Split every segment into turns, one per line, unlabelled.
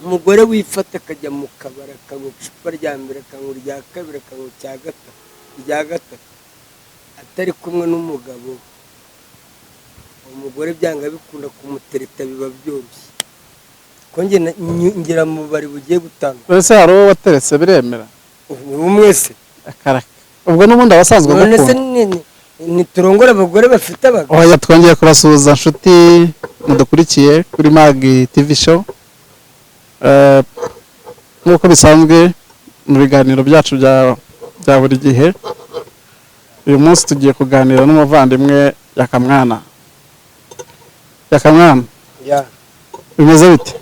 Umugore wifata akajya mu kabari, akanywa icupa rya mbere, akanywa irya kabiri, akanywa icya gatatu, irya gatatu, atari kumwe n'umugabo we, umugore byanga bikunda kumutereta biba byoroshye, ko njye ngera mu bubari bugiye butandukanye.
Ese hari uwo wateretse biremera?
Umwe se?
Akaraka, ubwo n'ubundi abasanzwe
None se
agukunda.
Ntiturongora abagore bafite abagabo?
Oya, twongeye kubasuhuza nshuti mudukurikiye kuri Magi TV Show. Nk'uko bisanzwe mu biganiro byacu bya buri gihe, uyu munsi tugiye kuganira n'umuvandimwe Yakamwana. Yakamwana,
Ya.
bimeze bite?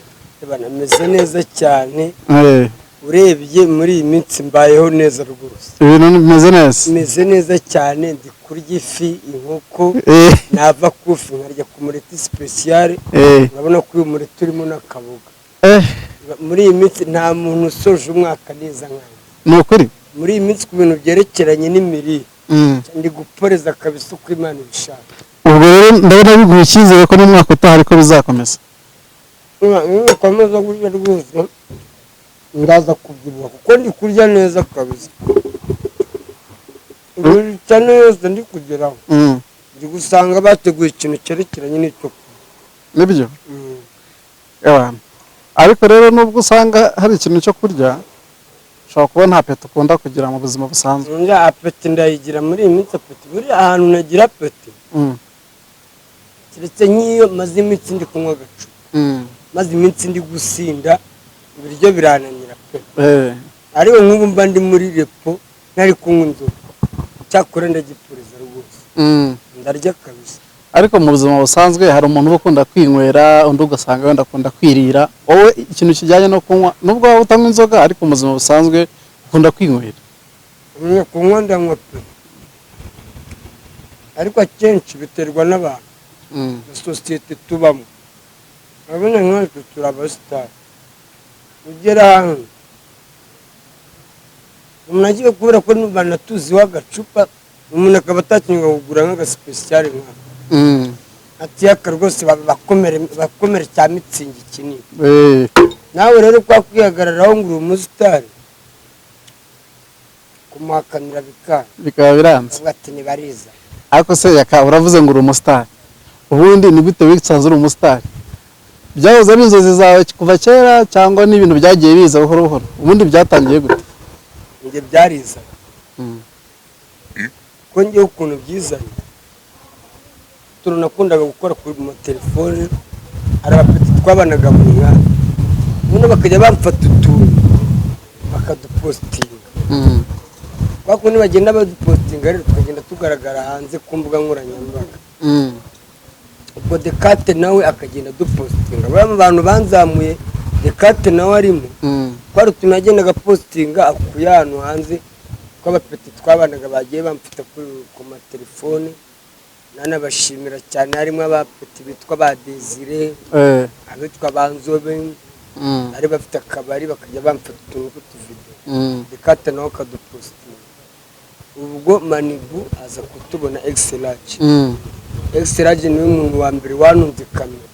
Banameze neza cyane. Urebye muri iyi minsi mbayeho neza rwose.
Ibintu bimeze neza?
Meze neza cyane, ndi kurya ifi, inkoko, nava ku ifi nkarya ku mureti spécial. Urabona ko uyu mureti urimo n'akaboga. Muri iyi minsi nta muntu usoje umwaka neza nkanjye.
Ni ukuri?
Muri iyi minsi ku bintu byerekeranye n'imirire, ndi guporeza kabisa uko Imana ibishaka.
Ubwo rero ndabona biguha icyizere ko n'umwaka utaha ariko bizakomeza.
Nikomeza gutya rwose ndaza kubyibuha, kuko ndi kurya neza kabisa, bisa neza ndi kugeraho. Ndi gusanga bateguye ikintu cyerekeranye n'icyo kurya.
Nibyo. Ewana. Ariko rero nubwo usanga hari ikintu cyo kurya, ushobora kuba nta appétit ukunda kugira mu buzima busanzwe.
Njya appétit ndayigira muri iyi minsi. Appétit, buriya ahantu nagira appétit, keretse nk'iyo maze iminsi ndi kunywa agacupa, maze iminsi ndi gusinda, ibiryo birananira pe. Ariko nk'ubu mba ndi muri repos, ntari kunywa inzoga, cyakora ndagipuriza rwose. Ndarya kabisa.
Ariko mu buzima busanzwe hari umuntu uba ukunda kwinywera, undi ugasanga wenda akunda kwirira. Wowe ikintu kijyanye no kunywa, nubwo waba utanywa inzoga, ariko mu buzima busanzwe ukunda kwinywera?
Umwe kunywa ndanywa pe, ariko akenshi biterwa n'abantu na sosiyete tubamo. Urabona nkatwe turi abasitari, ugera hano umuntu agiye kubera ko banatuziho agacupa, umuntu akaba atakinywa kugura nk'agasipesiyare nk'aka, ati yaka rwose bakomere bakomere cya Mützig kinini. Nawe rero kwa kwihagararaho ngo uri umusitari, kumuhakanira bikanga.
Bikaba biranze.
Avuga ati ntibariza.
Ariko se Yaka, uravuze ngo uri umusitari, ubundi ni gute wisanze uri umusitari? Byahoze ari inzozi zawe kuva kera, cyangwa ni ibintu byagiye biza buhoro buhoro? Ubundi byatangiye gute?
Njye byarizanye. Ko njyewe ukuntu byizanye, utuntu nakundaga gukora kuri matelefone, hari abapeti twabanaga mu nkambi, noneho bakajya bamfata utuntu bakadupositinga. Kwa kundi bagenda badupositinga rero, tukagenda tugaragara hanze ku mbuga nkoranyambaga. Ubwo Dekate nawe akagenda adupositinga. Bariya mu bantu banzamuye, Dekate nawe arimo. Twari utuntu yagendaga positinga akuye ahantu hanze tw'abapeti twabanaga, bagiye bamfata ku matelefone. Nanabashimira cyane, harimo abapeti bitwa ba Desire, abitwa ba Nzobe, bari bafite akabari, bakajya bamfata utuntu tw'utuvidewo, Dekate nawe akadupositinga. Ubwo Manibu aza kutubona, Egiserage. Egiserage niwe muntu wa mbere wanunze kamera.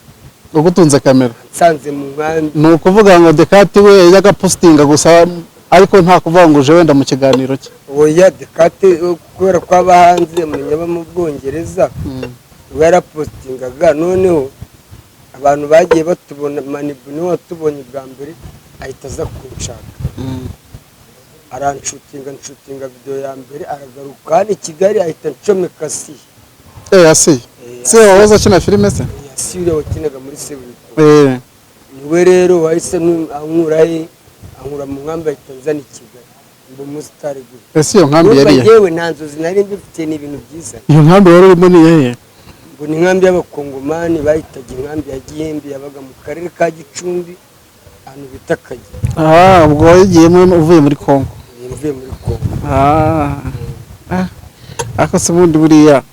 Ugutunze kamera?
Nsanze mu nkambi.
Ni ukuvuga ngo Dekati we yajyaga positinga gusa, ariko nta kuvuga ngo uje wenda mu kiganiro cye?
Oya, Dekate kubera ko aba hanze, menya aba mu Bwongereza, we yarapositingaga. Noneho abantu bagiye batubona, Manibu niwe watubonye bwa mbere, ahita aza kunshaka, aranshutinga, nshutinga videwo ya mbere, aragaruka hano i Kigali, ahita ncomeka si.
Eh, asiye si wahoze akina filime se?
Si uriya wakinaga muri Seburikoko. Niwe rero wahise ankura he, ankura mu nkambi, ahita anzana i Kigali, mba umusitari gutya.
Ese iyo nkambi
Urumva
yari iye?
Njyewe nta nzozi nari mbifitiye, ni ibintu byiza.
Iyo nkambi wari urimo ni iyihe?
Ngo ni inkambi y'Abakongomani bahitaga inkambi ya Gihembe, yabaga mu karere ka Gicumbi, ahantu bita Kagera.
Ah, ubwo wayigiyemo uvuye muri Congo?
Mvuye muri Kongo.
Ah, ariko se ubundi buriya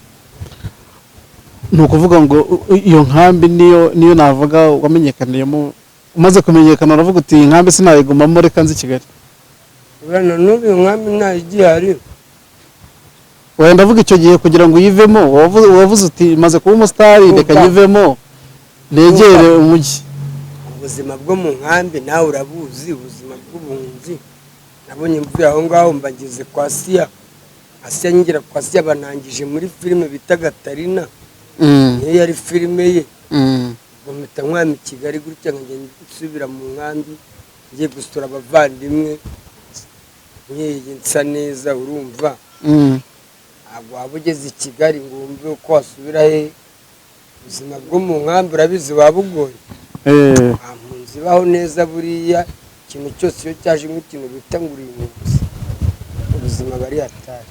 ni ukuvuga ngo iyo nkambi niyo navuga wamenyekaniyemo? Umaze kumenyekana uravuga uti: "Iyi nkambi sinayigumamo, reka nzi Kigali"?
Buriya na n'ubu iyo nkambi ntayo igihari.
Wenda ndavuga icyo gihe kugira ngo uyivemo, wavuze uti: "Maze kuba umusitari, reka
Urumva.
nyivemo negere umujyi."
Ubwo Ubuzima bwo mu nkambi nawe urabuzi, ubuzima bw'ubuhunzi. Nabonye mvuye aho ngaho, mba ngeze kwa Siya. Asiya, ngera kwa Siya banangije muri filime bita Gatarina. Niyo yari filime ye. Ubwo mpita nkwama i Kigali gutya, nkajya nsubira mu nkambi ngiye gusura abavandimwe, nkeye nsa neza, urumva. Ntabwo waba ugeze i Kigali ngo wumve uko wasubira he. Ubuzima bwo mu nkambi urabizi, buba bugoye. Nta mpunzi ibaho neza. Buriya ikintu cyose iyo cyaje nk'ikintu bita ngo uri impunzi, ubuzima bari hatari.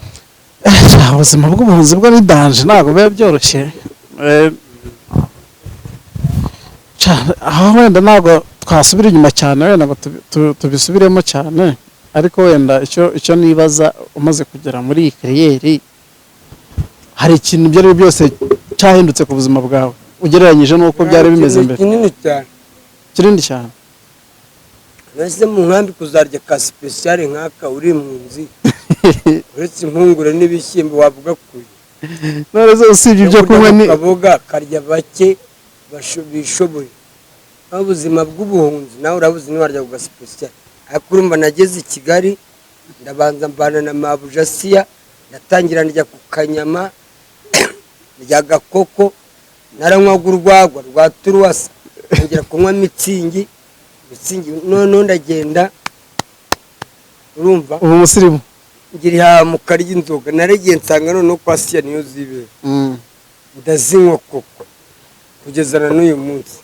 Ubuzima bw'ubuhunzi bwo ni danger, ntabwo biba byoroshye. Aho wenda ntabwo twasubira inyuma cyane wenda ngo tubisubiremo cyane, ariko wenda icyo nibaza, umaze kugera muri iyi career, hari ikintu ibyo ari byo byose cyahindutse ku buzima bwawe ugereranyije n'uko byari bimeze
Ikintu
mbere?
Kinini cyane.
Kinini cyane.
Mbese mu nkambi kuzarya ka spécial nk'aka uri impunzi, uretse impungure n'ibishyimbo wavuga kuye?
None se usibye ibyo kunywa ni
Kaboga karya bake bishoboye. Naho ubuzima bw'ubuhunzi nawe urabuzi, ntiwarya ku gaspécial. Ariko urumva nageze i Kigali, ndabanza mbana na mabuja Siya, ndatangira ndya ku kanyama, ndya agakoko, naranywaga urwagwa rwa turuwasa, nongera kunywa Mützig, Mützig, noneho ndagenda, urumva.
Ubu musirimu.
Ngira ihahamuka ry'inzoga. Naragiye nsanga noneho kwa Siya niyo zibera, ndazinywa koko kugeza na n'uyu munsi.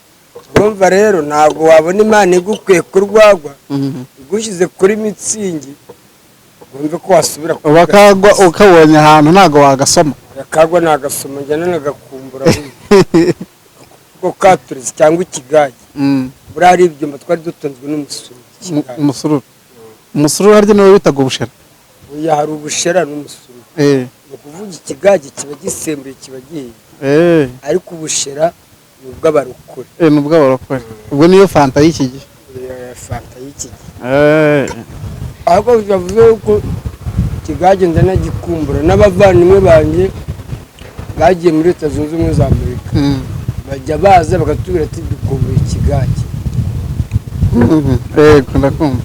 Urumva rero ntabwo wabona Imana igukwiye ku rwagwa, igushyize kuri Mützig, wumve ko wasubira ku
Bakagwa ukabonye ahantu ntabwo wagasoma.
Akagwa nagasoma, njya nanagakumbura kuko katureze, cyangwa ikigage. Buriya hari ibyuma twari dutunzwe n'umusururu, ikigage.
Umusururu, umusururu harya niwo bitaga ubushera?
Oya, hari ubushera n'umusururu. Ni ukuvuga ikigage kiba gisembuye, kiba gihiye, ariko ubushera ni ubw'abarokore.
Ni ubw'abarokore, ubwo niyo Fanta y'iki gihe.
Fanta y'iki gihe. Ahubwo bavuze yuko ikigage ndanagikumbura, n'abavandimwe banjye bagiye muri Leta Zunze Ubumwe za Amerika bajya baza bakatubwira ati: "Dukumbuye ikigage."
Yego, ndakumva.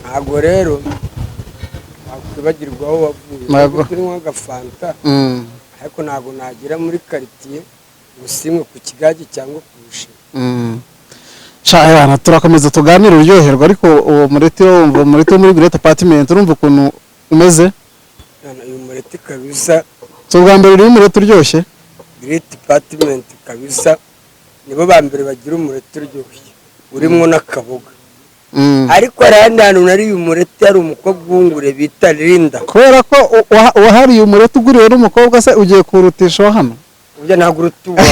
Ntabwo rero wakwibagirwa aho wavuye.
Ntabwo.
Ntabwo turi nk'agafanta, ariko ntabwo nagera muri karitsiye ngo simwe ku kigage cyangwa ku bushera.
Sha bana, turakomeza tuganire uryoherwa, ariko uwo mureti wo wumva, umureti wo muri Great Apartment, urumva ukuntu umeze?
None uyu mureti kabisa.
Si ubwa mbere uri umureti uryoshye.
Great Apartment kabisa nibo ba mbere bagira umureti uryoshye urimo n'akaboga. Ariko hari ahandi hantu nariye umureti, hari umukobwa wungure bita Linda.
Kubera ko wahariye umureti uguriwe n'umukobwa se, ugiye kuwurutisha wa hano?
Burya ntabwo urutuba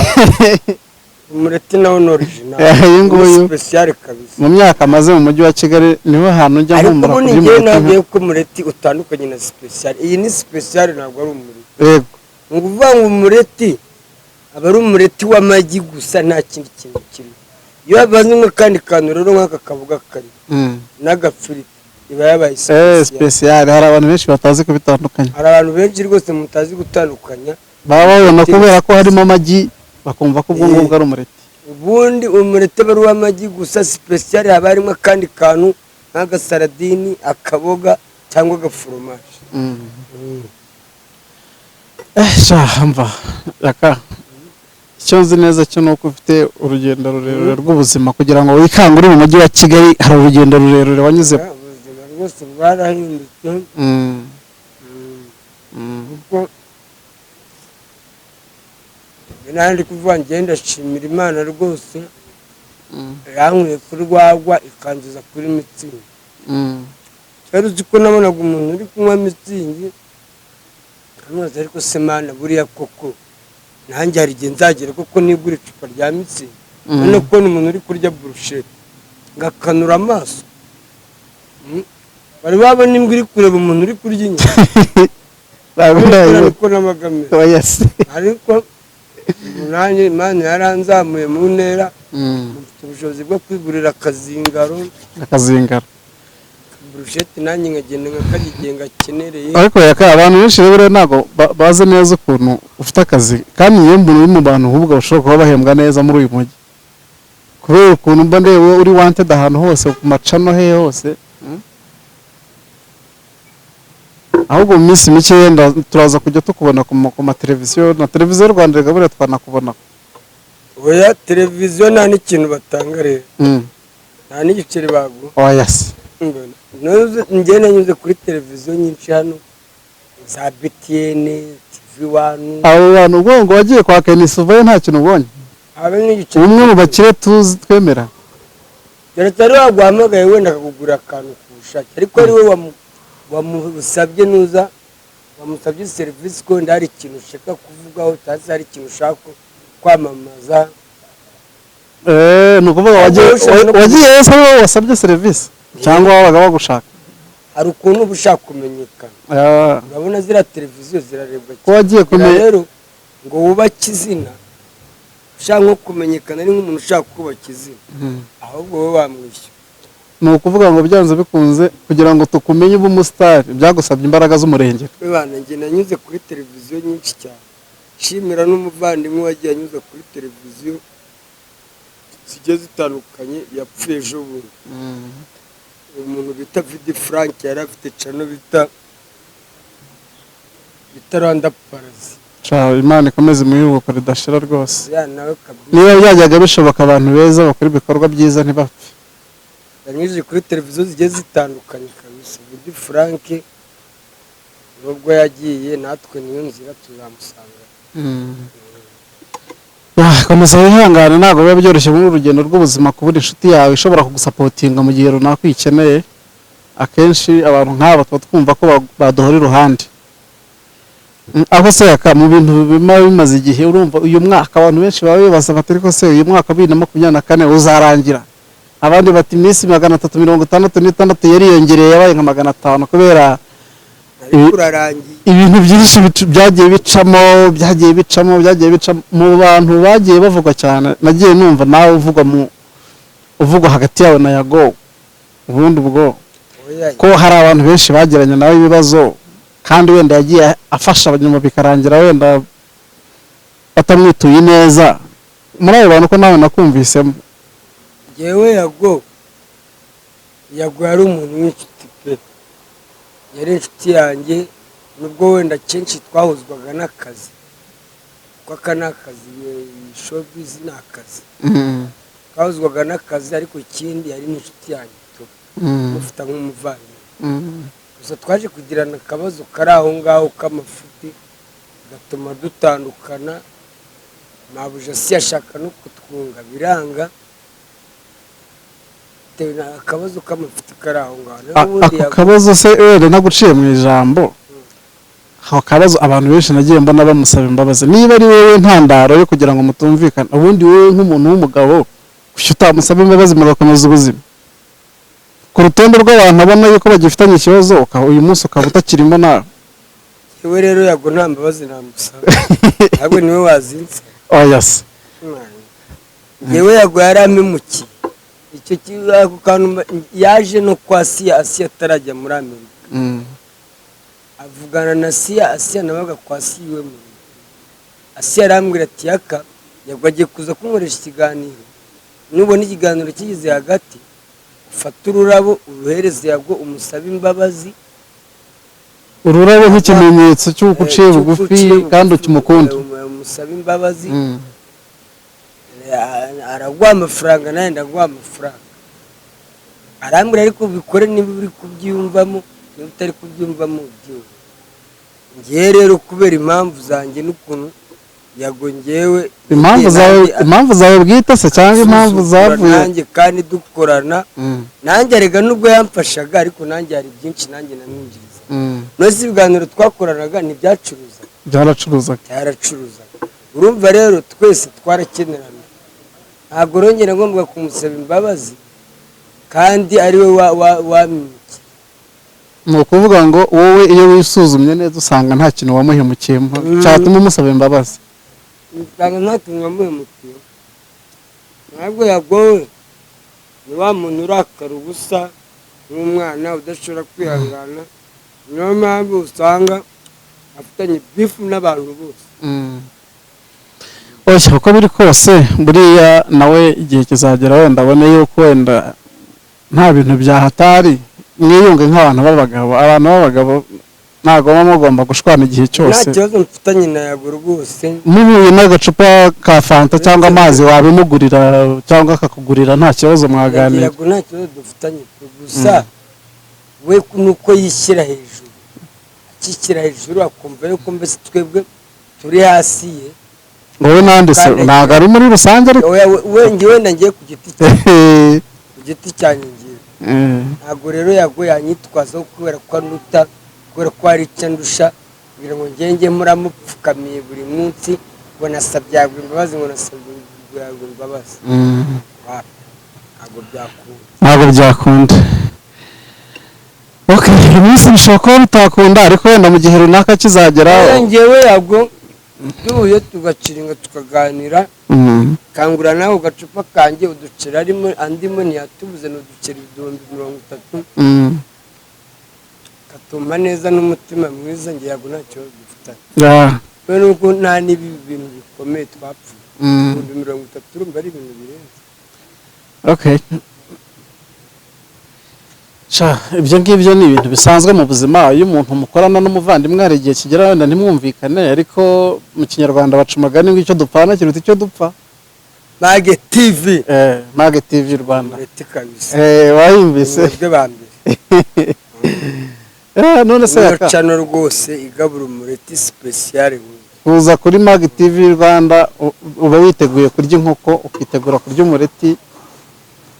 umureti nawo ni original.
Uyu nguyu.
Spécial kabisa.
Mu myaka maze mu mujyi wa Kigali, niho hantu njya
Ariko
nkumbura
ubundi
kurya
ngewe
umureti
nabwiye ko umureti utandukanye na spécial. Iyi ni spécial, ntabwo ari umureti. Ni ukuvuga ngo umureti aba ari umureti w'amagi gusa, nta kindi kintu kirimo. Iyo havanzemo akandi kantu rero nk'aka kaboga karimo n'agafiriti, iba yabaye spécial.
Spécial. Hari abantu benshi batazi kubitandukanya.
Hari abantu benshi rwose mutazi gutandukanya.
Baba babona kubera ko harimo amagi, bakumva ko ubwo ngubwo ari umureti.
Ubundi umureti aba ari uw'amagi gusa. Spécial haba harimo akandi kantu nk'agasaradini, akaboga cyangwa agaforomaje.
Sha mva raka, icyo nzi neza cyo ni uko ufite urugendo rurerure rw'ubuzima kugira ngo wikange uri mu mujyi wa Kigali. Hari urugendo rurerure wanyuzemo.
Ubuzima rwose bwarahindutse. Kuko njye ndi kuvuga, ngenda ndashimira Imana rwose yankuye kuri rwagwa ikangiza kuri Mützig. Twari uzi ko nabonaga umuntu uri kunywa Mützig nkamubaza: "Ariko se Mana, buriya koko nanjye hari igihe nzagera koko nigura icupa rya Mützig?" None kubona umuntu uri kurya burushete ngakanura amaso. Bari babona imbwa iri kureba umuntu uri kurya inyama?
Ntabwo ndayibona.
Niko nabaga ameze.
Oya se.
Ariko ubu nanjye Imana yaranzamuye mu ntera, mfite ubushobozi bwo kwigurira akazingaro.
Akazingaro.
Burushete nanjye nkagenda nkakarya igihe ngakenereye.
Ariko yaka, abantu benshi rero ntabwo bazi neza ukuntu ufite akazi, kandi niyo muntu uri mu bantu ahubwo bashobora kuba bahembwa neza muri uyu mujyi, kubera Kubera ukuntu mba ndeba uri wanted ahantu hose, ku macano he hose. Ahubwo mu minsi mike yenda turaza kujya tukubona ku mateleviziyo na Televiziyo Rwanda. Reka buriya twanakubona.
Oya, televiziyo nta n'ikintu batanga rero. Nta n'igiceri baguha.
Oya se?
Njye nanyuze kuri televiziyo nyinshi hano, za BTN, TV One.
Abo bantu ubwo ngo wagiye kwa Kenisi uvayo nta kintu ubonye?
Habe n'igiceri.
Umwe mu bakire tuzi, twemera.
Keretse ari waguhamagaye wenda akakugurira akantu ku bushake, ariko ari we wamusabye, nuza wamusabye serivisi ko wenda hari ikintu ushaka kuvugaho cyangwa se hari ikintu ushaka kwamamaza.
Ni ukuvuga wagiye
Ushobora no
wagiye wese ari wowe wasabye serivisi cyangwa wabaga bagushaka?
Hari ukuntu uba ushaka kumenyekana. Urabona ziriya televiziyo zirarebwa.
Ko wagiye
Kugira
kumenya
rero ngo wubake izina, ushaka nko kumenyekana, ari nk'umuntu ushaka kubaka izina, ahubwo wowe wamwishyura.
Ni ukuvuga ngo byanze bikunze kugira ngo tukumenye ube umusitari byagusabye imbaraga z'umurengera.
Bana, njye nanyuze kuri televiziyo nyinshi cyane. Nshimira n'umuvandimwe wagiye anyuze kuri televiziyo zigiye zitandukanye, yapfuye ejo bundi, umuntu bita Vidi Frank. Yari afite channel bita Rwanda Paparazzi.
Ca, Imana ikomeze imuhe ridashira rwose.
Ya, nawe kabisa.
Niba byajyaga bishoboka abantu beza bakora ibikorwa byiza ntibapfe.
Yanyuze kuri televiziyo zigiye zitandukanye kabisa. Vidi Frank nubwo yagiye, natwe niyo nzira tuzamusanga.
Komeza wihangane, ntabwo biba byoroshye muri uru rugendo rw'ubuzima kubura inshuti yawe ishobora kugusupportinga mu gihe runaka uyikeneye. Akenshi abantu nk'aba tuba twumva ko baduhora iruhande. Aho se yaka mu bintu biba bimaze igihe, urumva uyu mwaka abantu benshi baba bibaza bati: "Ariko se uyu mwaka wa 2024 uzarangira?" Abandi bati: "Iminsi 366 yariyongereye, yabaye nka 500," kubera
Ariko urarangiye.
ibintu byinshi byagiye bicamo, byagiye bicamo, byagiye bicamo mu bantu bagiye bavugwa cyane. Nagiye numva nawe uvugwa mu uvugwa hagati yawe na Yago. Ubundi ubwo
Oya.
ko hari abantu benshi bagiranye nawe ibibazo, kandi wenda yagiye afasha, nyuma bikarangira wenda batamwituye neza, muri abo bantu ko nawe nakumvisemo?
Njyewe Yago, Yago yari umuntu w'inshuti pe, yari inshuti yanjye, nubwo wenda kenshi twahuzwaga n'akazi, kuko aka ni akazi, showbiz ni akazi. Twahuzwaga n'akazi, ariko ikindi yari n'inshuti yanjye tu, mufata nk'umuvandimwe. Gusa twaje kugirana akabazo kari aho ngaho k'amafuti, gatuma dutandukana. Mabuja si yashaka no kutwunga, biranga, bitewe na akabazo k'amafuti kari aho ngaho. Naho ubundi
Ako kabazo se, wenda naguciye mu ijambo, ako kabazo abantu benshi nagiye mbona bamusaba imbabazi. Niba ari wowe ntandaro yo kugira ngo mutumvikane, ubundi wowe nk'umuntu w'umugabo kuki utamusaba imbabazi mugakomeza ubuzima? Ku rutonde rw'abantu abona yuko bagifitanye ikibazo, uyu munsi ukaba utakirimo nawe.
Yewe rero, Yago nta mbabazi namusaba, ahubwo niwe wazinse.
Oya se?
Yewe, Yago yarampemukiye. Icyo ako kantu yaje no kwa Siya, Asiya atarajya muri Amerika. Avugana na Siya, Asiya nawe kwa Siya iwe mu rugo. Asiya arambwira ati: "Yaka, Yago agiye kuza kunkoresha ikiganiro. Nubona ikiganiro kigeze hagati, ufate ururabo uruhereze Yago, umusabe imbabazi."
Ururabo nk'ikimenyetso cy'uko uciye
cy'uko
bugufi
uciye bugufi,
kandi ukimukunda.
Umusabe imbabazi. Araguha amafaranga, nawe ndaguha amafaranga. Arambwira: "Ariko ubikore niba uri kubyiyumvamo, niba utari kubyiyumvamo ubyumva." Ngewe rero kubera impamvu zanjye n'ukuntu Yago ngewe
Impamvu zawe,
nanjye
impamvu zawe bwite se cyangwa impamvu
ansuzugura,
zavuye
nanjye kandi dukorana, nanjye erega nubwo yamfashaga, ariko nanjye hari byinshi nanjye namwinjiriza. None se ibiganiro twakoranaga ntibyacuruzaga?
Byaracuruzaga.
Byaracuruzaga. Urumva rero twese twarakenerana. Ntabwo rero njye nagombaga kumusaba imbabazi kandi ari we wamwimukiye.
Ni ukuvuga ngo wowe iyo wisuzumye neza usanga nta kintu wamuhemukiyemo cyatuma umusaba imbabazi?
Usanga nta kintu wamuhemukiye. Ntabwo yagowe, ni wa muntu urakara ubusa nk'umwana udashobora kwihangana. Niyo mpamvu usanga afitanye beef n'abantu bose.
Oya, uko biri kose buriya nawe igihe kizagera wenda abone yuko wenda nta bintu byahatari, mwiyunge nk'abantu b'abagabo. Abantu b'abagabo ntabwo baba mugomba gushwana igihe
Nta
cyose.
kibazo mfitanye na Yago rwose.
Muhuye n'agacupa ka fanta cyangwa amazi, wabimugurira cyangwa akakugurira, nta kibazo, mwaganira.
Yago nta kibazo dufitanye pe. Gusa we nuko yishyira hejuru, akishyira hejuru akumva yuko mbese twebwe turi hasi ye.
Wowe nande se?
Kandi-
Ntabwo ari muri rusange ariko.
Oya, we njyewe wenda ngiye ku giti cyanjye, ku giti cyanjye ngiye. Ntabwo rero Yago yanyitwazaho kubera ko anuta, kubera ko hari icyo andusha, kugira ngo ngenge muramupfukamiye buri munsi ngo nasabye Yago imbabazi, ngo nasabye Yago imbabazi. Wapi, ntabwo byakunda.
Ntabwo byakunda. Okay, uyu munsi bishobora kuba bitakunda, ariko wenda mu gihe runaka kizagera.
Oya, njyewe Yago duhuye tugaciringa tukaganira, kangura nawe gacupa kanjye uduceri arimo andimo ntiyatubuze, ni uduceri 30,000, katuma neza n'umutima mwiza. Njye Yago nta kibazo dufitanye, kubera nuko nta n'ibi bintu bikomeye twapfuye. 30,000 urumva ari ibintu birenze?
Okay. Sha, ibyo ngibyo ni ibintu bisanzwe mu buzima. Iyo umuntu mukorana n'umuvandimwe, hari igihe kigera wenda ntimwumvikane, ariko mu Kinyarwanda baca umugani ngo icyo dupfana kiruta icyo dupfa.
Mage TV.
Mage TV Rwanda.
Mureti kabisa.
Wayumvise?
Mwebwe ba mbere.
None se
Niyo
Yaka,
channel rwose igabura umureti special.
Kuza kuri Mage TV Rwanda uba witeguye kurya inkoko, ukitegura kurya umureti.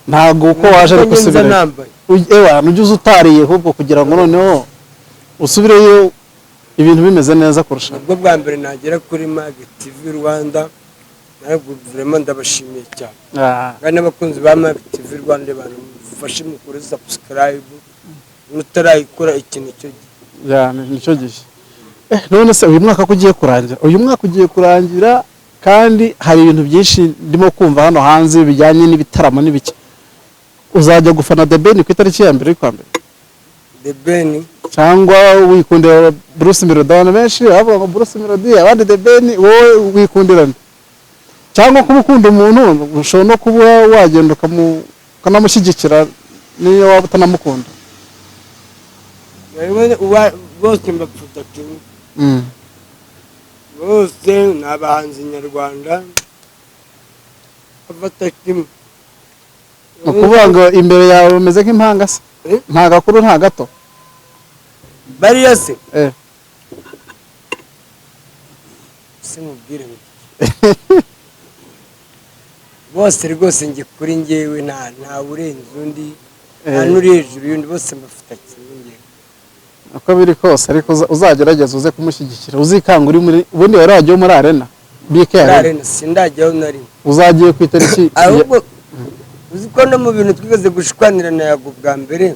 Ntabwo uko waje ariko
Nza
usubirayo.
nambaye.
Ewa, ujye uza utariye ahubwo, kugira ngo noneho usubireyo ibintu bimeze neza kurusha.
Nibwo bwa mbere nagera kuri Mage TV Rwanda, ntabwo vraiment ndabashimiye cyane. Kandi n'abakunzi ba Mage TV Rwanda, abantu mufashe mukore subscribe, mutarayikora ikintu icyo gihe.
Ya, nicyo gihe. None se uyu mwaka ko ugiye kurangira, uyu mwaka ugiye kurangira, kandi hari ibintu byinshi ndimo kumva hano hanze bijyanye n'ibitaramo n'ibiki, uzajya gufana The Ben ku itariki ya mbere y'ukwa mbere?
The Ben?
Cyangwa wikundira Bruce Melody? Abantu benshi bavuga ngo Bruce Melody, abandi The Ben. Wowe wikundira nde? Cyangwa kuba ukunda umuntu, ushobora no kuba wagenda ukanamushyigikira niyo waba utanamukunda.
Bose mbapfuta kimwe. Bose ni abahanzi nyarwanda, bafata kimwe.
Ni ukuvuga ngo imbere yawe bameze nk'impanga se?
Eh?
Nta gakuru nta gato?
Bariya se?
Eh.
Se mubwire ngo bose rwose njye kuri njyewe nta urenze undi, nta n'uri hejuru y'undi, bose mbafata kimwe njyewe.
Uko biri kose ariko uzagerageze uze kumushyigikira, uzikanga uri muri, ubundi wari wajyayo muri arena, BK
Muri
Arena?
Arena sindajyaho na rimwe.
Uzagiye ku itariki
Ahubwo uzi ko no mu bintu twigeze gushwanira na Yago bwa mbere,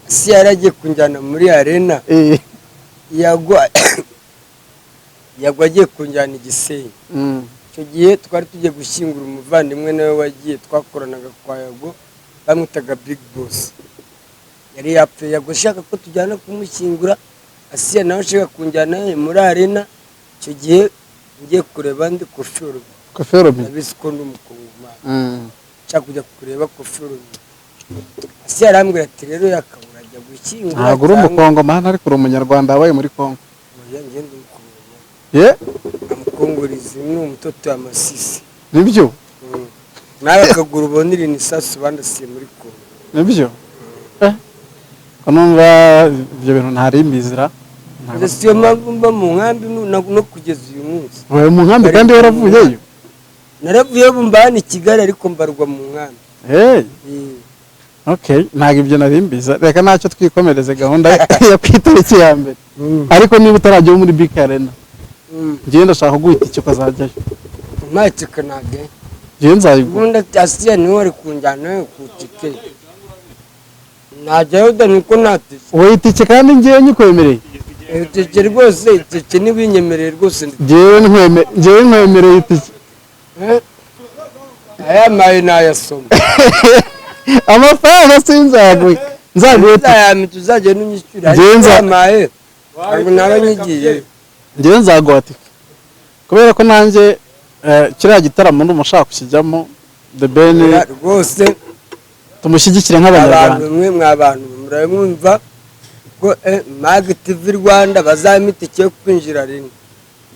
si yari agiye kunjyana muri arena? Yago agiye kunjyana i Gisenyi. Icyo gihe twari tugiye gushyingura umuvandimwe nawe wagiye, twakoranaga kwa Yago, bamwitaga Big Boss, yari yapfuye. Yago ashaka ko tujyana kumushyingura, Asiya nawe ashaka kunjyana muri arena. Icyo gihe ngiye kureba ndi Koffi Olomide.
Koffi Olomide.
Abizi ko ndi umukongomani. Nshaka kujya kureba Koffi Olomide, Asiya arambwira ati: "Rero yakabura ajya gushyingura."
Ntabwo uri
cyangwa-
umukongomani, ariko uri umunyarwanda wabaye muri Kongo.
Oya, njye ndi umukongomani.
Ye?
Amukongorizi ni umutoto wa Masisi.
Nibyo?
Nawe akaguru ubona iri ni isasu bandasiye muri Kongo.
Nibyo? Ko numva ibyo bintu ntari mbizira.
Ndetse iyo mpamvu mba mu nkambi no kugeza uyu munsi.
Wabaye mu nkambi kandi waravuyeyo?
Naravuyeyo, mba hano i Kigali, ariko mbarwa mu nkambi.
Hey. Okay, ntabwo ibyo nari mbizi. Reka ntacyo, twikomereze gahunda yo ku itariki ya mbere. Ariko niba utarajyayo muri BK Arena, njyewe ndashaka kuguha itike ukazajyayo.
Ntacyo ntabwo.
Njyewe nzayigura.
Ubundi ati Asiya niwe wari kunjyana ku itike, najyayo da, nuko ntatike.
Wowe itike kandi njyewe nyikwemereye.
Itike rwose, itike ntibinyemereye rwose.
Njyewe nkwemereye itike.
Eh? Ayamaye nayasoma.
Amafaranga sinzaguhe, nzaguhe itike.
Uzayampa tuzagenda unyishyura, ariko uyamaye ntabwo naba nyigiyeyo.
Njyewe nzaguha tike kubera ko nanjye Kiriya gitaramo ndumva ushaka kukijyamo, The Ben
Rwose
tumushyigikire
abantu
nk'Abanyarwanda.
Mwe mwa bantu muramwumva ko Mag TV Rwanda bazampa itike yo kwinjira rimwe,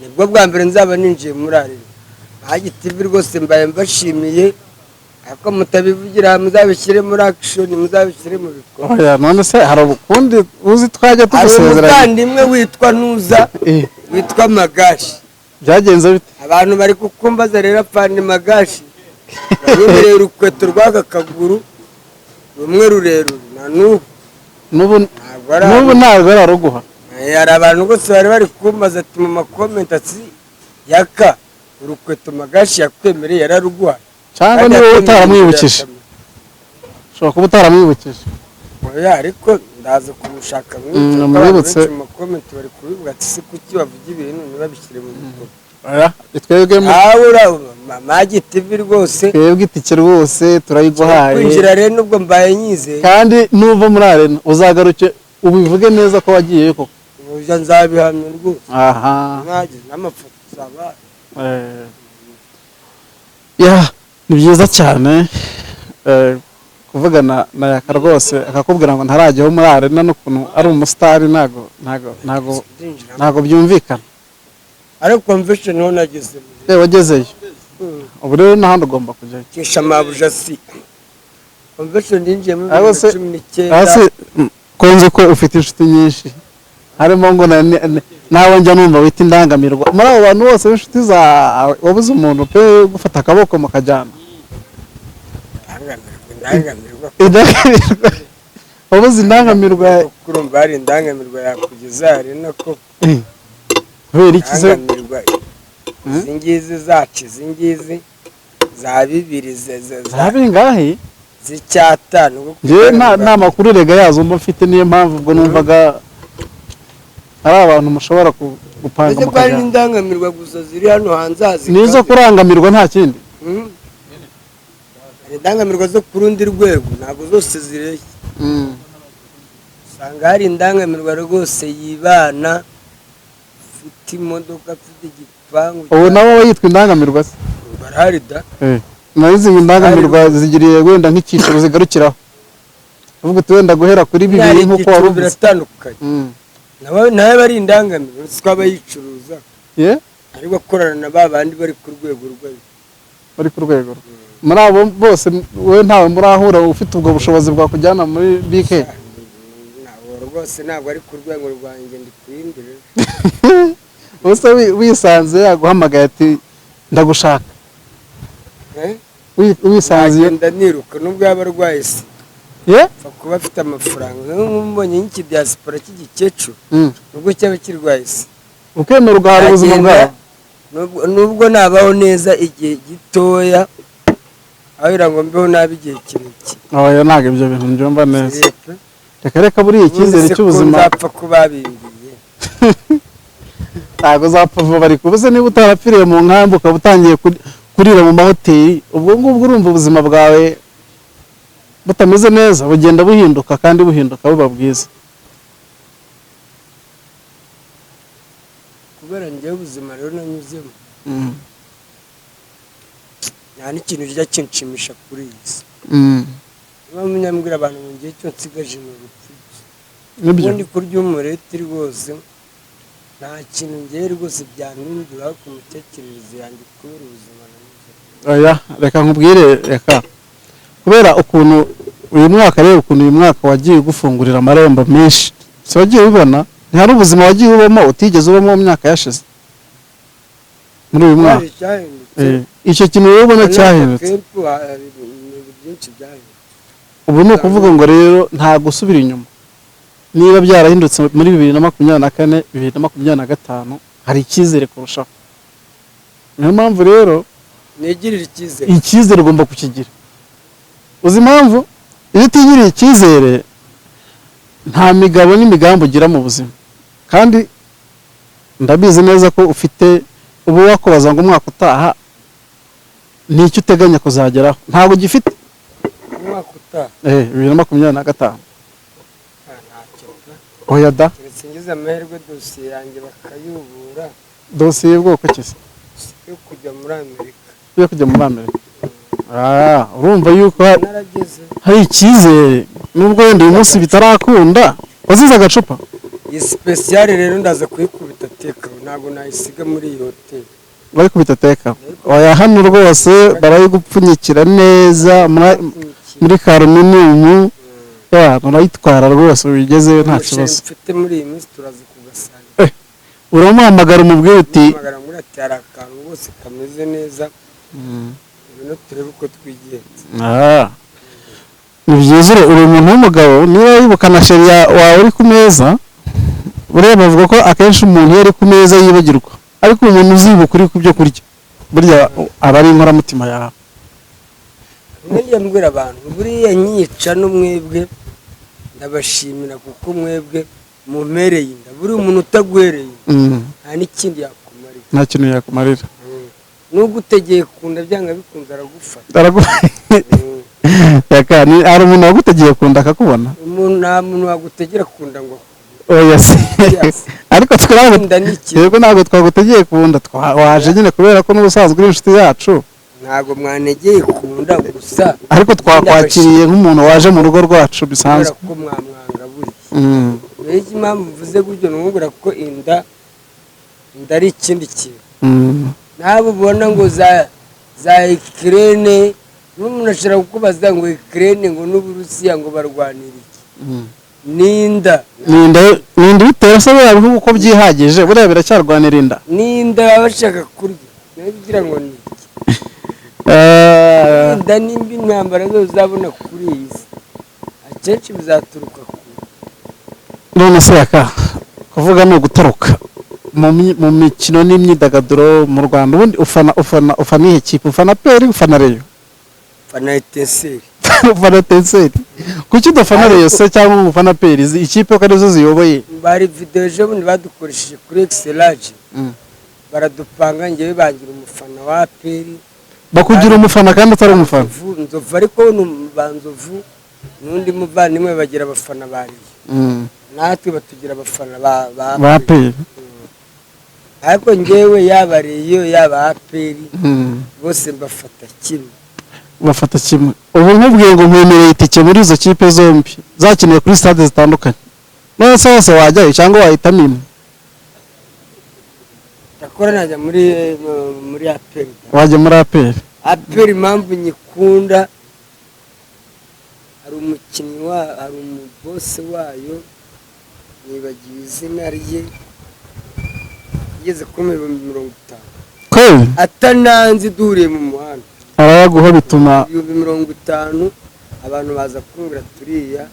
nibwo bwa mbere nzaba ninjiye muri arena. Mag TV rwose mbaye mbashimiye, ariko mutabivugira, muzabishyire muri action, muzabishyire mu bikorwa.
Oya, none se hari ukundi uzi twajya
Hari
tugusezeranya?
umuvandimwe witwa Ntuza, witwa Magashi.
Byagenze bite?
Abantu bari kukumbaza rero, apfana Magashi yanyemereye urukweto rw'aka kaguru rumwe rurerure na n'ubu
N'ubu
ntabwo ari
n'ubu ntabwo araruguha.
Hari abantu rwose bari kumbaza ati mu ma comments ati: "Yaka, urukweto Magashi yakwemereye yararuguha?"
Cyangwa
Kandi
niba
yakwemereye
utaramwibukije, ushobora kuba utaramwibukije.
Oya, ariko ndaza kumushaka mwibutse, kuko abantu
Mwibutse.
benshi mu ma comments bari kubivuga ati: "Si kuki bavuga ibintu ntibabishyire mu bikorwa?"
Oya, twebwe
Nawe Mag TV rwose,
twebwe itike rwose turayiguhaye.
Kwinjira rero nubwo mbaye nyizeye.
Kandi nuva muri arena uzagaruke ubivuge neza ko wagiyeyo koko.
Uja nzabihamya rwose.
Aha.
Mwagize n'amafoto zaba.
Ya, ni byiza cyane kuvugana na Yaka rwose, akakubwira ngo ntarajyaho muri arena n'ukuntu ari umusitari, ntago
Ndinjiramo.
ntago byumvikana.
Ariko convention ho nageze.
Wagezeyo, ubu rero n'ahandi ugomba kujyayo.
Kesha mabuja si convention ninjiyemo
Ariko
bibiri na 19.
Hasi ko nzi ko ufite inshuti nyinshi, harimo ngo nawe njya numva wita indangamirwa, muri abo bantu bose b'inshuti zawe wabuze umuntu pe gufata akaboko mukajyana?
Indangamirwa, indangamirwa?
Indangamirwa, wabuze indangamirwa?
Kurumva hari indangamirwa yakugeza hari nako.
Kubera iki se?
Indangamirwa izi ngizi zacu, izi ngizi za bibiri
Za bingahe?
z'icyatanu kuko
Njyewe nta makuru rega yazo mba mfite, niyo mpamvu ubwo numvaga ari abantu mushobora gupanga
Uretse ko hari
mukajyana.
n'indangamirwa gusa ziri hano hanze
Ni izo
zikaze.
kurangamirwa, nta kindi.
Hari indangamirwa zo ku rundi rwego, ntabwo zose zireshya. Usanga hari indangamirwa rwose yibana, ufite imodoka, afite igipangu.
Ubu nabo aba yitwa indangamirwa se?
Barahari da.
Nazo izi indangamirwa zigiriye wenda nk'icyiciro zigarukiraho, uvuga uti wenda guhera kuri bibiri
Hari
nk'uko
ibyiciro
wari uvuze.
biratandukanye. Nawe aba ari indangamirwa, uretse ko aba yicuruza, ariko akorana na ba bandi bari ku rwego rwayo.
Bari ku rwego rwe. Muri abo bose wowe ntawe murahura ufite ubwo bushobozi bwakujyana muri BK?
Ntabwo rwose, ntabwo ari ku rwego rwanjye, ndi ku yindi rero.
Ubuse wisanze yaguhamagaye ati: "Ndagushaka"?
Eh?
Wisanze
Nagenda niruka nubwo yaba arwaye sida.
Ye?
Apfa kuba afite amafaranga, nk'umbonye nk'iki diaspora cy'igikecuru, nubwo cyaba kirwaye sida,
Ukemera ugahara ubuzima
nagenda,
bwawe?
Nubwo nabaho neza igihe gitoya, aho ngo mbeho nabi igihe kirekire.
Oya, ntabwo ibyo bintu mbyumva neza.
Yepfo.
Reka reka, buriya icyizere
Ubundi se ko
cy'ubuzima
nzapfa ko babimbiye?
Ntabwo uzapfa vuba, ariko ubuze niba utarapfiriye mu nkambi ukaba utangiye kurira mu mahoteli, ubwo ngubwo urumva ubuzima bwawe butameze neza, bugenda buhinduka kandi buhinduka buba bwiza.
Kubera njyewe ubuzima rero nanyuzemo, nta n'ikintu kijya kinshimisha kuri iyi si. Niba munyambwira abantu ngo ngiye icyo nsigaje ni urupfu gusa.
Nibyo.
Ubundi kurya umureti rwose, nta kintu ngewe rwose byampindura ku mitekerereze yanjye kubera ubuzima nanyuzemo.
Oya, reka nkubwire, reka, kubera ukuntu uyu mwaka rero, ukuntu uyu mwaka wagiye ugufungurira amarembo menshi, si wagiye ubibona? Ntihari ubuzima wagiye ubamo utigeze ubamo mu myaka yashize muri uyu mwaka.
Hari icyahindutse.
Icyo kintu rero ubona cyahindutse.
Kempu, hari ibintu byinshi byahindutse.
Ubu ni ukuvuga ngo rero nta gusubira inyuma. Niba byarahindutse muri 2024, 2025 hari icyizere kurushaho. Niyo mpamvu rero
Nigirire icyizere.
Icyizere ugomba kukigira. Uzi impamvu? Iyo utigiriye icyizere, nta migabo n'imigambi ugira mu buzima. Kandi ndabizi neza ko ufite. Ubu wakubaza ngo umwaka utaha ni icyo uteganya kuzageraho, ntabwo ugifite?
Umwaka utaha?
2025.
Ah, ntacyo pe.
Oya da.
Keretse ngize amahirwe dosiye yanjye bakayubura.
Dosiye y'ubwoko ki se?
Yo kujya muri Amerika.
Yo kujya muri Amerika. Ah, urumva yuko
Narageze.
hari icyizere, nubwo wenda uyu munsi bitarakunda. Wazize agacupa.
Iyi special rero ndaza kuyikubita teka, ntabwo nayisiga muri iyi hoteli.
Bari kubita teka? Oya, hano rwose barayigupfunyikira neza muri karuminiyumu, ya urayitwara rwose ubigezeyo nta
Umusheri
kibazo.
mfite muri iyi minsi turaza kugasangira.
Uramuhamagara umubwire uti
Umuhamagara muri ati: "Hari akantu rwose kameze neza, ngwino turebe uko twigenza."
Ah. Ni byiza, uri umuntu w'umugabo. Niba wibuka na chéri wawe uri ku meza, buriya bavuga ko akenshi umuntu iyo ari ku meza yibagirwa, ariko umuntu uzibuka uri ku byo kurya burya aba ari inkoramutima yawe.
Rimwe njya mbwira abantu, buriya nyica no mwebwe ndabashimira, kuko mwebwe mumpereye inda. Buriya umuntu utaguhereye inda nta n'ikindi yakumarira.
Nta kintu yakumarira.
Nubwo utegeye kunda, byanga bikunze aragufata.
Yaka, hari umuntu wagutegeye kunda akakubona?
Umuntu, nta muntu wagutegera kunda ngo
Oya se.
Yes.
Ariko twe ntabwo
Kunda ni ikintu.
Twebwe ntabwo twagutegeye kunda, waje nyine kubera ko n'ubusanzwe uri inshuti yacu.
Ntabwo mwanegeye kunda gusa.
Ariko twakwakiriye nk'umuntu waje mu rugo rwacu
Kubera
bisanzwe.
ko mwamwangaburiye. Mbega impamvu mvuze gutyo ni ukubwira ko inda ari ikindi kintu. Nawe ubona ngo za Ukraine, n'umuntu ashobora kukubaza ngo Ukraine ngo n'Uburusiya ngo barwanira iki? N'inda.
Ni inda ibitera se? Buriya bihugu uko byihagije, buriya biracyarwanira inda?
N'inda baba bashaka kurya, nawe ugira ngo ni iki? Inda nimba intambara zose uzabona kuri iyi si akenshi bizaturuka ku
None se Yaka, kuvuga ni ugutaruka, mu mikino n'imyidagaduro mu Rwanda, ubundi ufana iyihe kipe? Ufana APR, ufana Rayon?
Fana Etincelles.
Ufana Etincelles? Kuki udafana Rayon se, cyangwa ngo ufana APR, izi ikipe ko arizo ziyoboye?
Bari videwo ejo bundi badukoresheje kuri egiseraje, baradupanga, ngewe bangira umufana wa APR.
Bakugira umufana kandi utari umufana?
Nzovu, Nzovu, ariko ni ba Nzovu n'undi muvandimwe bagira abafana ba Rayon. Natwe batugira abafana ba
Ba APR.
Ariko ngewe yaba Rayon, yaba APR, bose mbafata kimwe.
Bafata kimwe. Ubu nkubwiye ngo nkwemereye itike muri izo kipe zombi zakiniye kuri stade zitandukanye, none se hose wajyayo cyangwa wahitamo imwe?
Ndakora najya muri APR.
Wajya muri APR?
APR, impamvu nyikunda, hari umukinnyi wa hari umubose wayo, nibagiwe izina rye, igeze kuri 50,000.
Kweli?
Atananze, duhuriye mu muhanda.
Arayaguha bituma
50,000. Abantu baza kumbwira turiya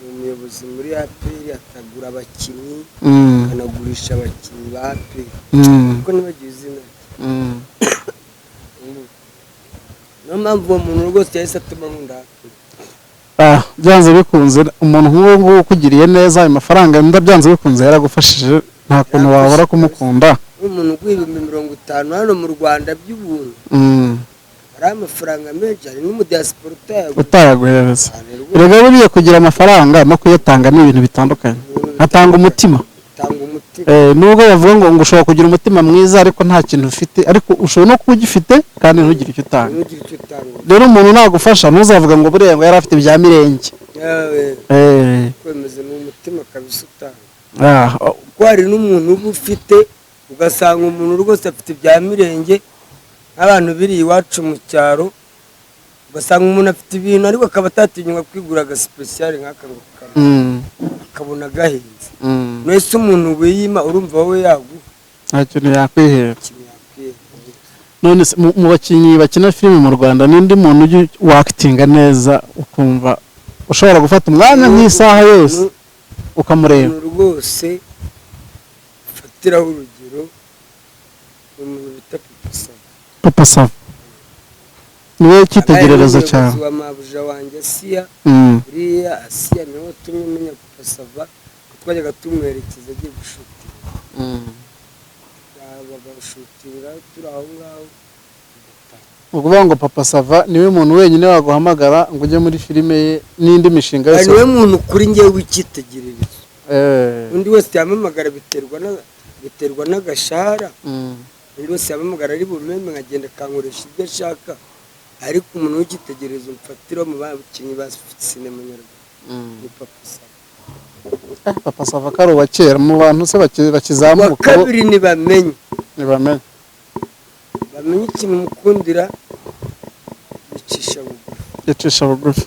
ni umuyobozi muri APR, atagura abakinnyi, akanagurisha abakinnyi ba APR. Kuko nibagiwe izina rye. Niyo mpamvu uwo muntu rwose yahise atuma nkunda APR.
Ah, byanze bikunze umuntu nk'uwo nguwo ukugiriye neza ayo mafaranga nda, byanze bikunze yaragufashije, nta kuntu wabura kumukunda.
Nk'umuntu uguha 50,000 hano mu Rwanda by'ubuntu, hari amafaranga menshi, hari n'umudiyasipora utayaguha.
Utayaguhereza.
Cyane rwose.
Erega buriya kugira amafaranga no kuyatanga ni ibintu bitandukanye. Atanga umutima.
Tanga umutima.
Nubwo bavuga ngo ushobora kugira umutima mwiza ariko nta kintu ufite, ariko ushobora no kuba ugifite kandi ntugire icyo utanga.
Ntugire icyo utanga.
Rero umuntu nagufasha, ntuzavuga ngo buriya ngo yari afite ibya mirenge.
Yawe kwemeza ni umutima kabisa utanga. Kuko hari n'umuntu uba ufite, ugasanga umuntu rwose afite ibya mirenge, nk'abantu biri iwacu mu cyaro, ugasanga umuntu afite ibintu ariko akaba atatinyuka kwigura agasipesiyare nk'aka ngo kamwe, akabona gahenze. Mwese umuntu wiyima, urumva wowe yaguha?
Nta kintu yakwihera.
Ikintu yakwiye.
None se mu bakinnyi bakina filime mu Rwanda, n'undi muntu ujya wakitinga neza ukumva ushobora gufata umwanya nk'isaha yose ukamureba?
Umuntu rwose fatiraho urugero ni umuntu bita Papa Sava.
Papa Sava niwe cyitegererezo
Abaye
cyawe?
n'umuyobozi wa mabuja wanjye Asiya. Uriya Asiya niwe watumye menya Papa Sava, ko twajyaga tumuherekeza agiye gushutinga, bagashutinga turi aho ngaho tugataha.
Ni ukuvuga ngo Papa Sava niwe muntu wenyine waguhamagara ngo ujye muri filime ye n'indi mishinga yose?
Niwe muntu kuri njyewe w'icyitegererezo. Undi wese yamamagara biterwa n'agashahara. Undi wese yampamagara ari bumeme, nkagenda akankoresha ibyo ashaka. Ariko umuntu w'icyitegererezo mfatira mu bakinnyi ba sinema nyarwanda ni Papa Sava.
Papa Sava ko ari uwa kera mu bantu se
Uwa
bakizamuka bo
kabiri ntibamenye.
Ntibamenye.
Bamenye ikintu mukundira, bicisha bugufi.
Yicisha bugufi.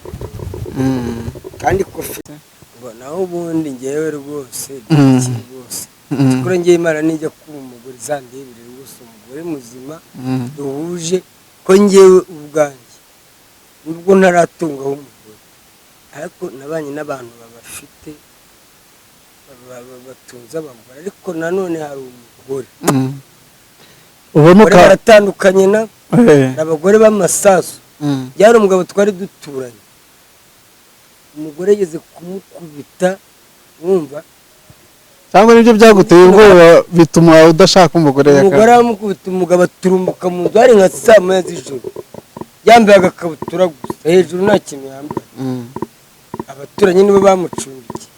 Kandi kofi ngo naho ubundi ngewe rwose iki rwose kuri ngewe, Imana nijya kuba umugore izandebere rwose umugore muzima duhuje, ko ngewe ubwanjye nubwo ntaratungaho umugore, ariko nabanye n'abantu babafite, batunze abagore, ariko nanone hari umugore
Ubona
abagore baratandukanye na hari abagore b'amasasu. Byari umugabo twari duturanye, umugore yageze kumukubita, wumva?
Cyangwa nibyo byaguteye ubwoba bituma udashaka umugore yaka?
Umugore aramukubita, umugabo aturumbuka mu nzu, hari nka saa 1 z'ijoro, yambaye agakabutura gusa hejuru, nta kintu yambaye. Abaturanyi nibo bamucumbikiye.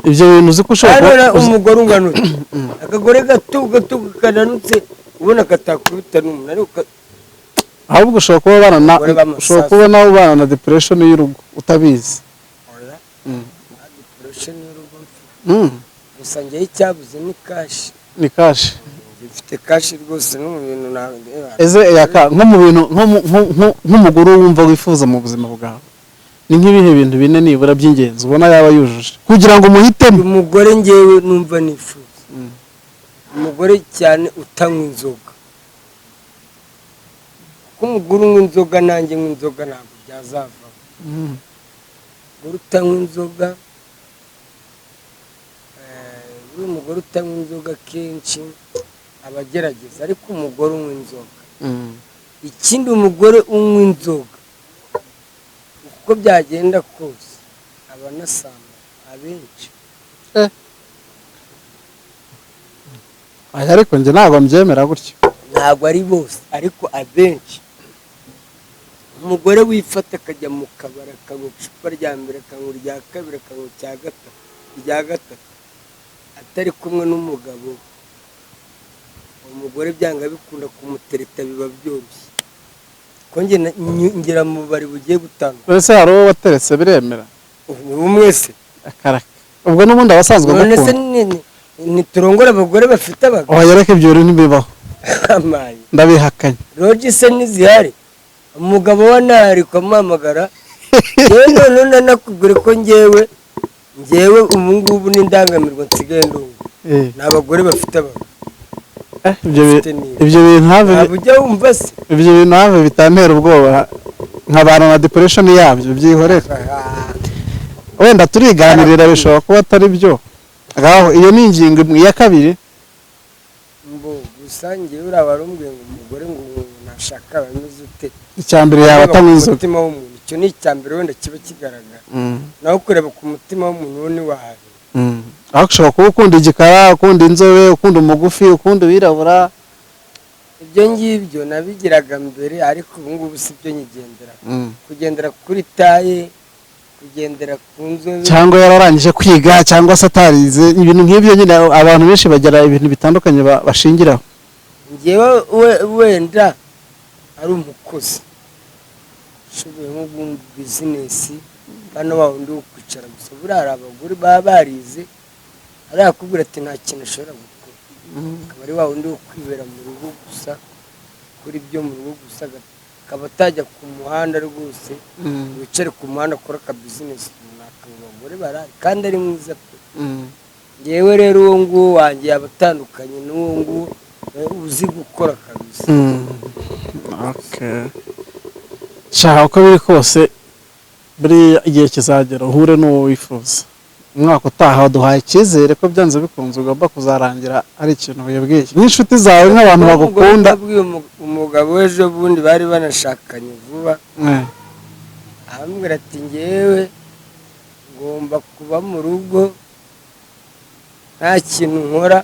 Ibyo bintu uzi ko ushobora
Hano
kuba
umugore ungana utyo, akagore gato gato kananutse, ubona katakubita n'umuntu, ariko
Ahubwo ushobora kuba ubana na
Abagore b'amasasu.
ushobora kuba nawe ubana na depression y'urugo utabizi.
Oya, nta depression y'urugo mfite. Gusa njyewe icyabuze ni cash.
Ni cash.
Njye mfite cash rwose, no mu bintu nawe.
Ese yaka nko mu bintu nk'umugore wumva wifuza mu buzima bwawe, ni nk'ibihe bintu bine nibura by'ingenzi ubona yaba yujuje kugira ngo umuhitemo?
Umugore ngewe numva nifuza, umugore cyane utanywa inzoga, kuko umugore unywa inzoga nanjye nywa inzoga ntabwo byazavamo. Umugore utanywa inzoga, buriya umugore utanywa inzoga kenshi aba agerageza, ariko umugore unywa inzoga, ikindi umugore unywa inzoga uko byagenda kose aba anasamba abenshi.
Aya, ariko njye ntabwo mbyemera gutyo.
Ntabwo ari bose, ariko abenshi. Umugore wifata akajya mu kabari, akanywa icupa rya mbere, akanywa irya kabiri, akanywa icya gatatu, irya gatatu, atari kumwe n'umugabo, uwo mugore byanga bikunda kumutereta biba byoroshye, ko njye ngera mu bubari bugiye butandukanye.
Ese hari uwo wateretse biremera?
Ubu mwese.
Akaraka, ubwo n'ubundi abasanzwe
None se
agukunda.
Ntiturongora abagore bafite abagabo?
Oya, reka, ibyo bintu ntibibaho.
Amaye.
Ndabihakanye.
Lodge se ntizihari? Umugabo wa ntari ukamuhamagara. Yewe, none nanakubwira ko ngewe ubu ngubu n'indangamirwa nsigaye ndumva ni abagore bafite abagabo.
Ibyo
Bafite niba.
Ibyo bintu have
Ntabwo ujya wumva se?
Ibyo bintu have bitantera ubwoba nkabana na depression yabyo, byihorere. Wenda turiganirira, bishobora kuba atari byo. Ngaho iyo ni ingingo imwe. Iya kabiri?
Mbo gusa ngewe uriya warumbwiye ngo umugore ngo nashaka abameze ute?
Icya mbere yaba
Kureba
atanywa
ku
inzoga.
mutima w'umuntu, icyo ni icya mbere wenda kiba kigaragara. Naho kureba ku mutima w'umuntu wo ntiwahabera.
Aho ushobora kuba ukunda igikara, ukunda inzobe, ukunda umugufi, ukunda uwirabura.
Ibyo ngibyo nabigiraga mbere, ariko ubu ngubu si byo nyigendera. Kugendera kuri taille, kugendera ku nzobe.
Cyangwa yararangije kwiga cyangwa se atarize, ibintu nk'ibyo nyine abantu benshi bagira ibintu bitandukanye bashingiraho.
Ngewe wenda ari umukozi ushoboye nko business, hano wa wundi wo kwicara gusa. Buriya hari abagore baba barize, arakubwira ati nta kintu ashobora gukora, akaba ari wa wundi wo kwibera mu rugo gusa, gukora ibyo mu rugo gusa, akaba atajya ku muhanda rwose, wicare ku muhanda akora aka business runaka. Mu bagore barahari kandi ari mwiza pe. Ngewe rero uwo nguwo wanjye yaba atandukanye n'uwo nguwo uzi gukora kabisa.
Okay. Shaka uko biri kose, buriya igihe kizagera uhure n'uwo wifuza. Umwaka utaha waduhaye icyizere ko byanze bikunze ugomba kuzarangira ari ikintu wibwiye nk'inshuti zawe, nk'abantu bagukunda.
Nabwiye umugabo w'ejo bundi bari banashakanye vuba, arambwira ati ngewe ngomba kuba mu rugo nta kintu nkora,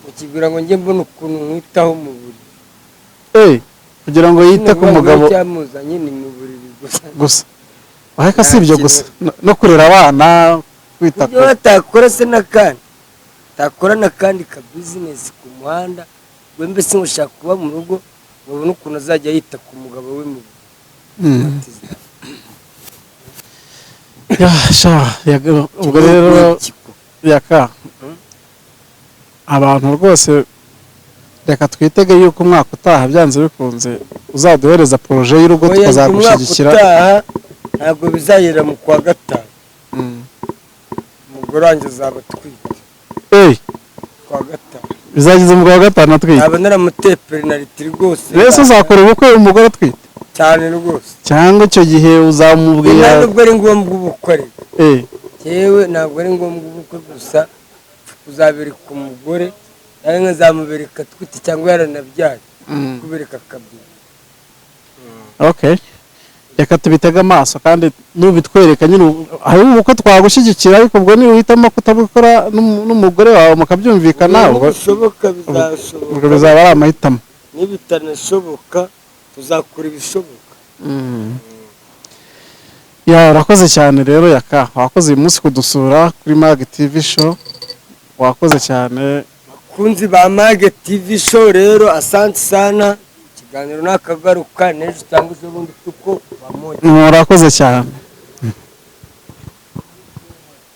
ukibwira ngo njye mbona ukuntu nkwitaho mu buriri.
Kugira ngo yite ku mugabo.
Cyamuzanye ni mu buriri gusa.
Gusa ariko si ibyo
Nta
gusa, no kurera abana, kwita
Ibyo batakora se n'akandi, utakora n'akandi ka business ku muhanda. We mbese ngo ushaka kuba mu rugo, ngo abone ukuntu azajya yita ku mugabo we mu
Ya, sha, ubwo rero yaka, abantu rwose, reka twitege yuko umwaka utaha byanze bikunze uzaduhereza projet y'urugo,
Oya, umwaka
tukazagushyigikira.
utaha ntabwo bizagera mu kwa gatanu. Umugore wanjye azaba atwite. Kwa gatanu.
Bizageze mu kwa gatanu atwite?
Naba naramuteye penaliti rwose.
Rero uzakora ubukwe umugore atwite?
Cyane rwose.
Cyangwa icyo gihe uzamubwira?
Nta nubwo ari ngombwa ubukwe ariko. Yewe, ntabwo ari ngombwa ubukwe gusa, uzabereka umugore cyangwa nkazamubereka atwite cyangwa yaranabyaye, kubereka akabyina.
Okay, reka tubitege amaso, kandi nubitwereka nyine hari ubukwe twagushyigikira, ariko ubwo niba uhitamo kutabikora n'umugore wawe mukabyumvikana, ubwo
Bishoboka
ubwo
bizashoboka.
Bizaba ari amahitamo.
Nibitanashoboka tuzakora ibishoboka.
Ya, urakoze cyane rero yaka, wakoze uyu munsi kudusura kuri Mag TV Show, wakoze cyane.
Bakunzi ba Mag TV Show rero, asante sana. Ikiganiro nakagaruka n'ejo cyangwa ejo bundi, tuko bamoja.
Murakoze cyane.